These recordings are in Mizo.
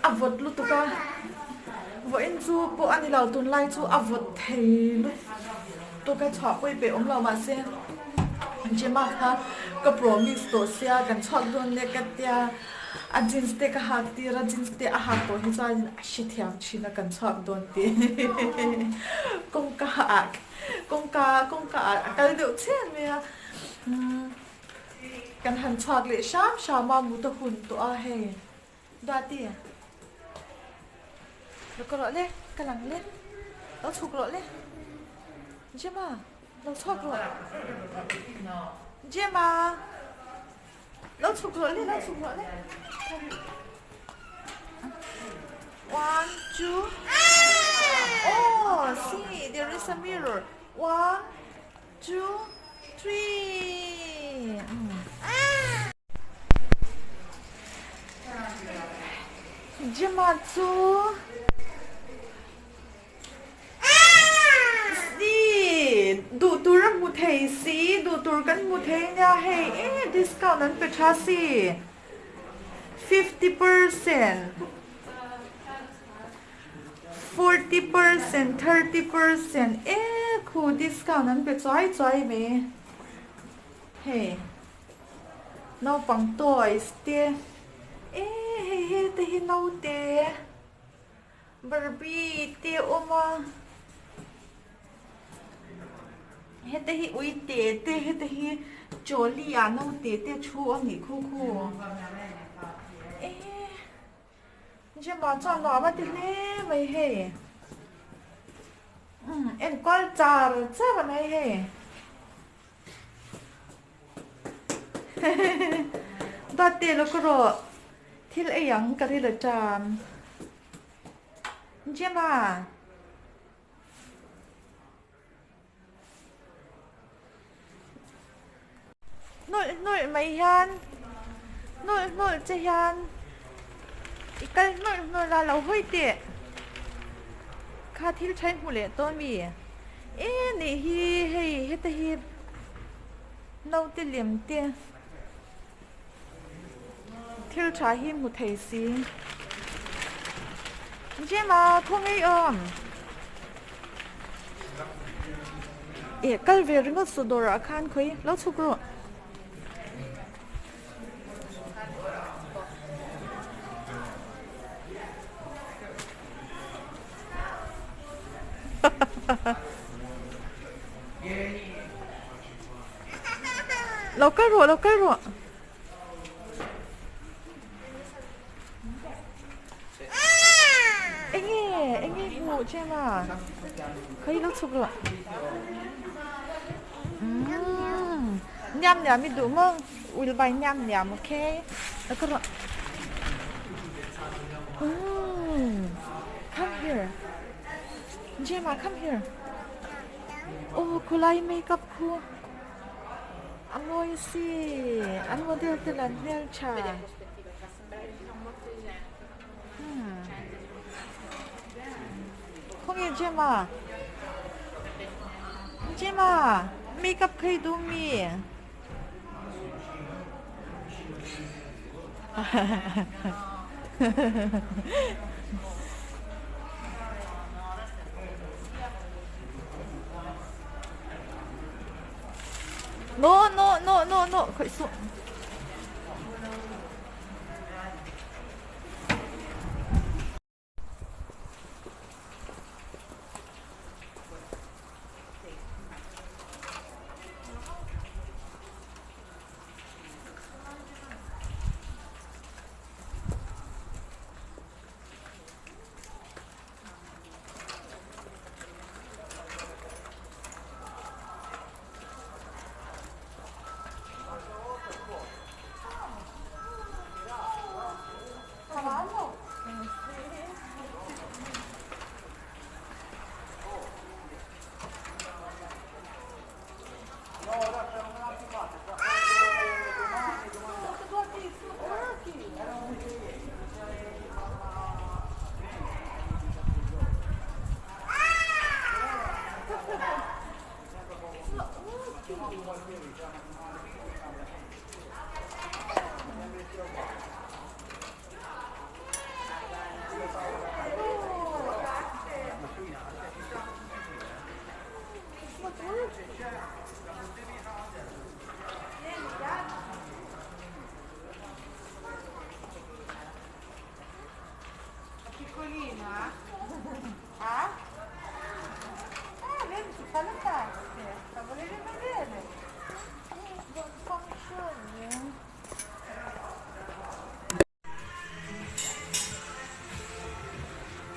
A vawt lutuk a, vawiin chu pawh a ni lo tunlai chu a vawt thei lutuk a chhuah pawi peih awm lo mahse Gemma kha ka promise tawh sia kan chhuak dawn leh ka tia a jeans te ka hak tir a jeans te a hak tawh hi chuan a hrethiam thin a kan chhuak dawn tih kawngka ah kawngka kawngka ah a kal deuh chian mai a kan han chhuak leh hram hram a mut a hun tawh a hei. Duati, lo ka rawh le, ka lang le, lo chhuk rawh le, Gemma, lo chhuak rawh, Gemma, lo chhuk rawh le, lo chhuk rawh le, One, two, oh, see, there is a mirror, one, two, three. Gemma chu si duh tur a hmu thei si duh tur kan hmu thei nia hei e discount an pe tha si 50%. 40%, 30% e khu discount an pe chuai chuai mai hei naupang toys te e hei hete hi naute barbie te a awm a hete hi ui te te hete hi trolley ah naute te thu a nih khu khu e. Gemma chuan nuam a ti hle mai hei. Umm enkawl char char mai hei. Dawt lo ka rawh thil ei ang ka ri la tan. Gemma. Hnawlh hnawlh mai hian hnawlh hnawlh che hian i kal hnawlh hnawlh a lo hawi teh kha thil tha hmu leh tawh ami e nih hi hei heta hi naute lem te thil tha hi hmu thei si Gemma khawngaih awm eh kal ve ringawt suh dawrah khan khawi lo chhuk rawh. Lo kal rawh lo kal rawh. Enge enge hmuh chem a khawi lo chhuk rawh. Umm niam niam i duh maw will buy niam niam okay lo kal rawh. Umm come here Gemma come here. Aw khawlai makeup khu a mawi si an model te lah an hmeltha hmm khawnge Gemma Gemma makeup kha i duh mi No no no no no khawih suh.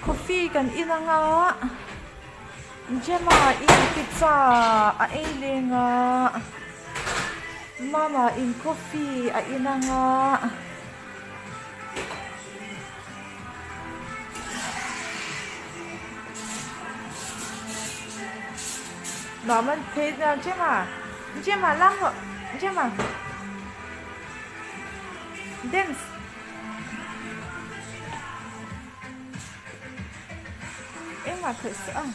Coffee kan in anga Gemma in pizza a ei leng a Mama in coffee a in anga. Mama phei Gemma Gemma lam rawh Gemma. Dance. Engmah khawih suh ang.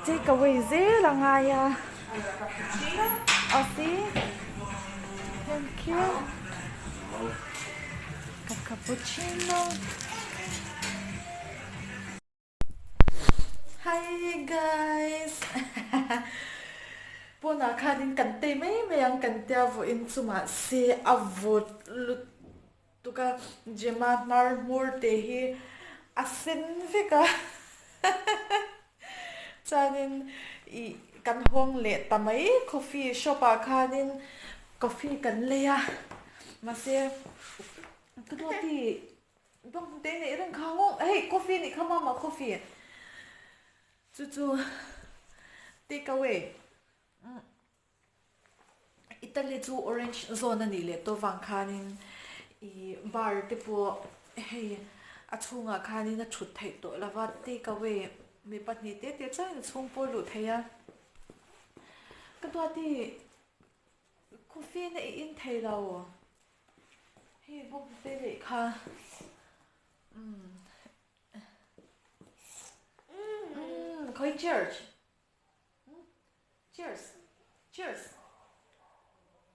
Take away zel a ngai a. Aw si. Thank you. Ka cappuccino. Hi guys pawnah khanin kan tei mai mai ang kan tia vawiin chu mahse a vawt lutuk a Gemma hnar hmur te hi a sen vek a chuanin ih kan hawng leh ta mai coffee shop ah khanin coffee kan lei a mahse ka duati Bawng te neih reng kha ngawng hei coffee nih kha mama coffee chu chu take away Italy chu orange zone a nih leh tawh vang khanin ih bar te pawh hei a chhungah khanin a thut theih tawh lo va take away mi pahnih te te chuan a chhung pawh a luh theih a ka duati coffee na i in thei lo. Hei bawk te leh kha umm umm khawi church cheers cheers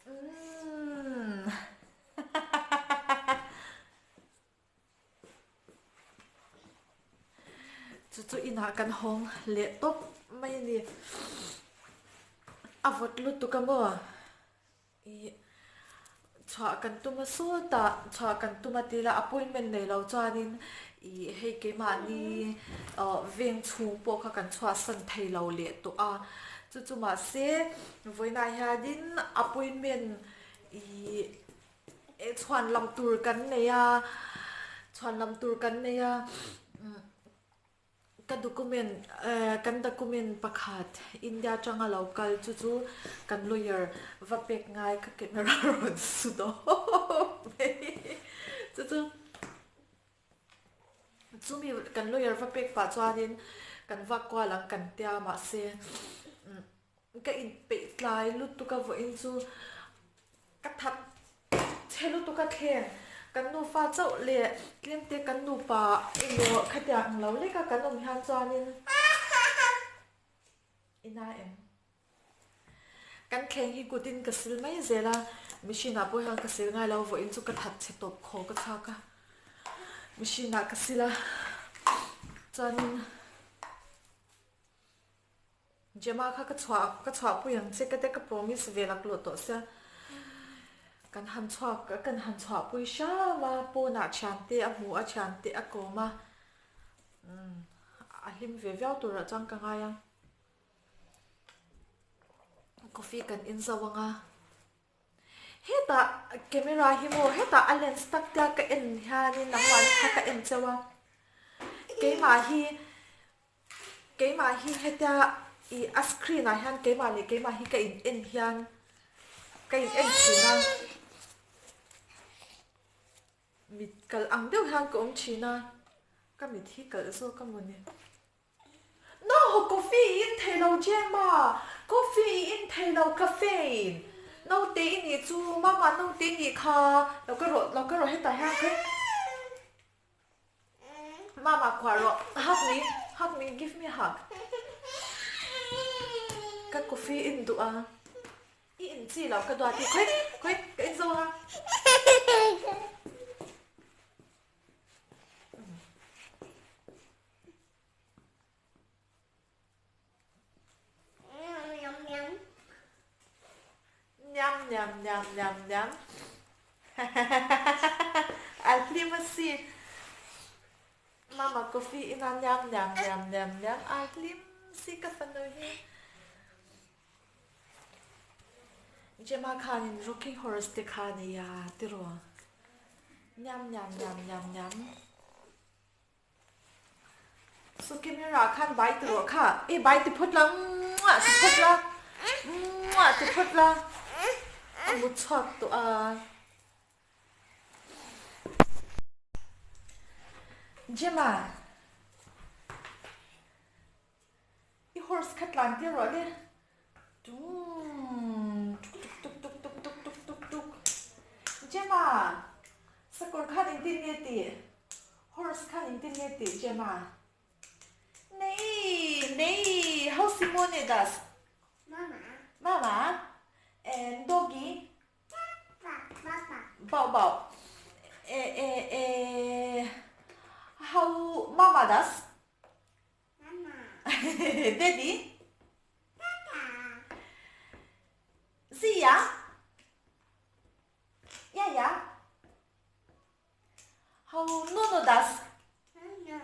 umm Chu chu inah kan hawng leh tawp mai a ni. A vawt lutuk a maw? Ih chhuah kan tum a sawtah chhuah kan tum a tila appointment nei lo chuanin ih hei keimahni ah veng chhung pawh kha kan chhuahsan thei lo leh tawh a. Chu chu mahse vawiinah hianin appointment ih Eh chhuan lam tur kan nei a, chhuan lam tur kan nei a, ka document eh kan document pakhat India atanga lo kal chu chu kan lawyer va pek ngai ka camera rawn su dawp mai chu chu chumi kan lawyer va pek pah chuanin kan vak kual ang kan tia mahse ka inpeih tlai lutuk a vawiin chu. Ka that chhe lutuk a thleng, kan nufa chauh leh tlemte kan nupa emaw khatiang ang lo lek a kan awm hian chuanin i na em? Kan thleng hi kutin ka sil mai zel a, machine ah pawh hian ka sil ngai lo, vawiin chu ka that chhe tawp khaw ka chhak a, machine ah ka sil a, chuanin. Gemma kha ka chhuah ka chhuahpui ang che ka te ka promise ve laklawh tawh sia kan han chhuak kan han chhuahpui hram a pawnah thiante a hmu a thiante a kawm a umm a hlim ve viau turah chuan ka ngai a coffee kan in zo ang a hetah camera hi maw hetah a lens tak tia ka en hianin nangmahni kha ka en chauh a keimah hi. Keimah hi hetia ih a screen ah hian keimah leh keimah hi ka in en hian ka in en thin a mit kalh ang deuh hian ka awm thin a ka mit hi kalh zawk a mawni no coffee i in thei lo Gemma coffee i in thei lo caffeine naute i nih chu mama naute i nih kha lo ka rawh lo ka rawh hetah hian khawi Mama kuah rawh hug me hug me give me a hug ka coffee in duh a i in chi lo ka duat i khawi khawi ka in zo a Nham nham nham nham nham. A hlim a si. Mama coffee ina niam niam niam niam niam a hlim si ka fanu hi. Gemma khanin rocking horse te kha nei a tiraw. Niam niam niam niam niam. So camera khan bai ti rawh kha. E bai ti phawt la muah ti phawt la muah ti phawt la a mu chhuak tawh a. Gemma i horse kha tlan tir rawh le. Tung tuk tuk tuk tuk tuk tuk tuk tuk tuk. Gemma sakawr khan engtin nge tih? Horse khan engtin nge tih Gemma? Nei nei how Simone does? Mama. Mama and doggy? Papa. Bao bao. Eh eh eh how mama does? Mama. Daddy? Papa. Zia? Yaya? How Nono does? Nono.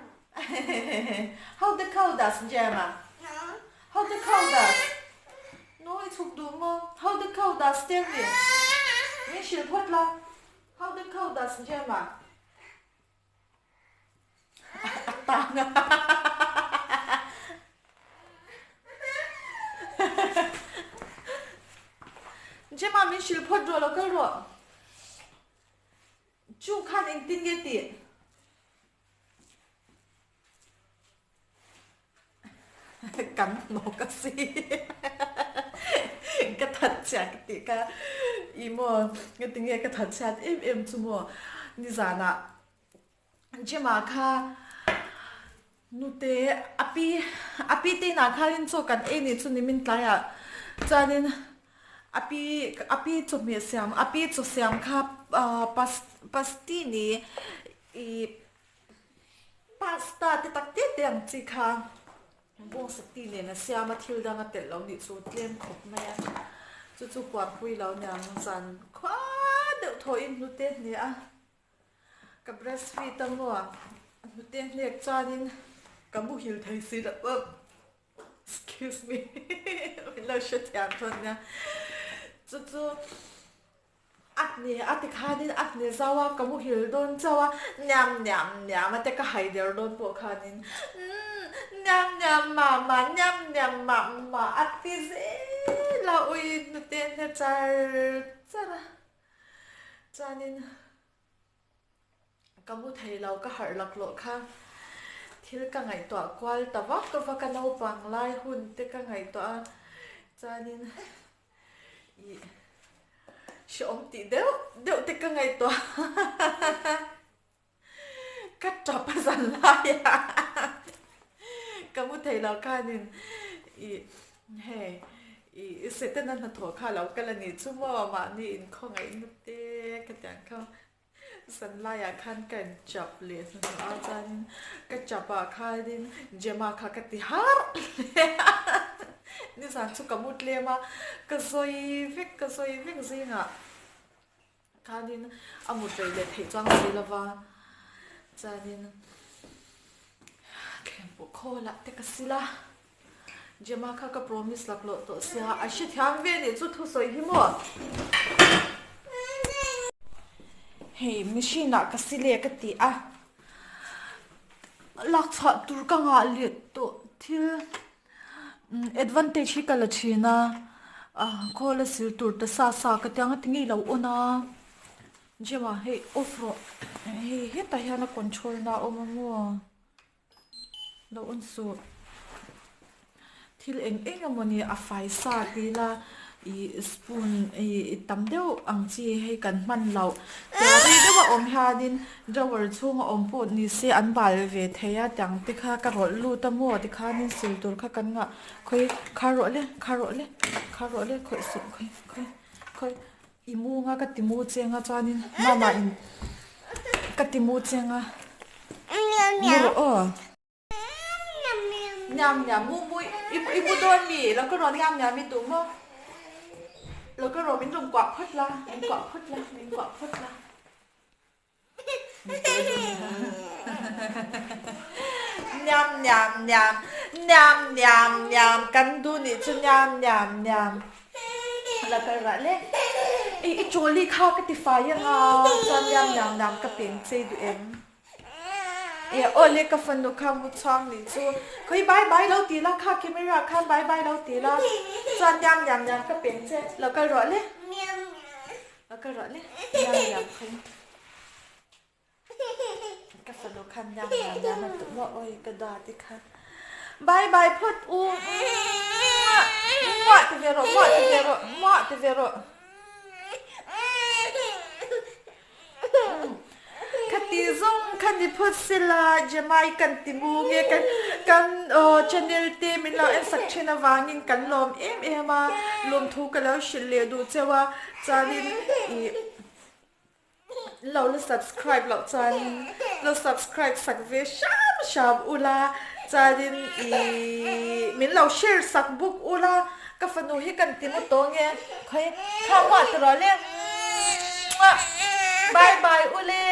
How the cow does, Gemma? No. How the cow does? No, i chhuk duh maw? How the cow does, tell me. Min hrilh phawt la. How the cow does, Gemma? A tang a. Gemma, min hrilh phawt rawh lo kal rawh. Chu khan engtin nge tih? Kan hnawk a si. Ka that chhiat ka tih kha i maw engati nge ka that chhiat em em chu maw nizanah Gemma kha nute a pi a pi te inah khanin chaw kan ei nih chu nimin tlaiah chuanin A pi a pi chawhmeh siam a pi chaw siam kha ah pas pastini ih pasta te tak te te ang chi kha bawngsakti nen a siam a thil dang a telh lo nih chu tlem khawp mai a chu chu puanpui lo niang zan khua deuh thawhin hnute hne a ka breastfeed a maw hnute hnek chuanin ka muhil thei si lo Excuse me min lo hre thiam thawn nia. Chu chu a hne a ti khanin a hne zau a, ka muhil dawn chauh a, niam niam niam a te ka hai der dawn pawh khanin umm niam niam mah mah niam niam mah mah a ti zel a, ui hnute hne char char a chuanin Ka mu thei lo, ka harh laklawh kha thil ka ngaihtuah kual ta vak vak a, naupang lai hun te ka ngaihtuah a, chuanin ih hrehawm tih deuh deuh te ka ngaihtuah ka tap a zan lai a, ka mu thei lo khanin ih hei ih Setana hnathawh kha lo kal a nih chu maw mahni inkhawngaihna te ka ti ang kha. Zanlaiah khan ka in chap leh hnuhnawh a chuanin ka chapah khanin Gemma kha ka ti harh hle a, nizan chu ka mu tlem a, ka zawi vek ka zawi vek zingah khanin a mut rei leh theih chuang si lo va, chuanin thleng pawh khawlah te ka sil a, Gemma kha ka promise laklawh tawh sia, a hrethiam ve nih chu thusawi hi maw? Hei machine ah ka si le ka ti a, lak chhuah tur ka ngah leh tawh thil advantage hi ka la thin a, khawl a sil tur ta sa sa ka tia nga tinge i lo on a, Gemma hei off rawh, hei hetah hian a control na a awm a maw? Lo on suh. Thil eng eng emaw ni a fai sa ti ila ih spoon ih tam deuh ang chi hei kan hman loh. Tia rei deuh a awm hianin drawer chhunga awm pawh ni se an bal ve thei a tiang te kha ka rawlh lut a maw tikhanin sil tur kha kan ngah khawi kha rawh le kha rawh le kha rawh le khawih suh khawi khawi khawi i mu anga ka ti mu cheng a chuanin mama in ka ti mu cheng a mu rawh aw niam niam mu mu i mu dawn mi lo ka rawn niam niam i duh maw. Lo ka rawh min rawn kuah phawt la, min kuah phawt la, min kuah phawt la. Niam niam niam, niam niam niam, kan duh nih chu niam niam niam. La kal rah le. I i trolley kha ka ti fai anga chuan niam niam niam ka peng chei duh em. E awle ka fanu kha mu chhuang nih chu khawi bye bye lo ti la kha camera khan bye bye lo ti la chuan niam niam niam ka peng che lo kal rawh le lo kal rawh le niam niam khawi ka fanu khan niam niam niam a duh maw awi ka dua te kha bye bye phawt u muah ti ve rawh muah ti ve rawh muah ti ve rawh. Khati zawng kha ni phawt sela Jamaican ti mu nge kan kan channel te min lo en sak thin avangin kan lawm em em a, lawmthu ka lo hrilh leh duh cheu a, chuanin ih lo la subscribe loh chuanin lo subscribe sak ve hram hram ula, chuanin ih min lo share sak bawk ula. Ka fanu hi kan ti mu tawh nge? Khawi kha muah ti rawh le. Bye bye ule.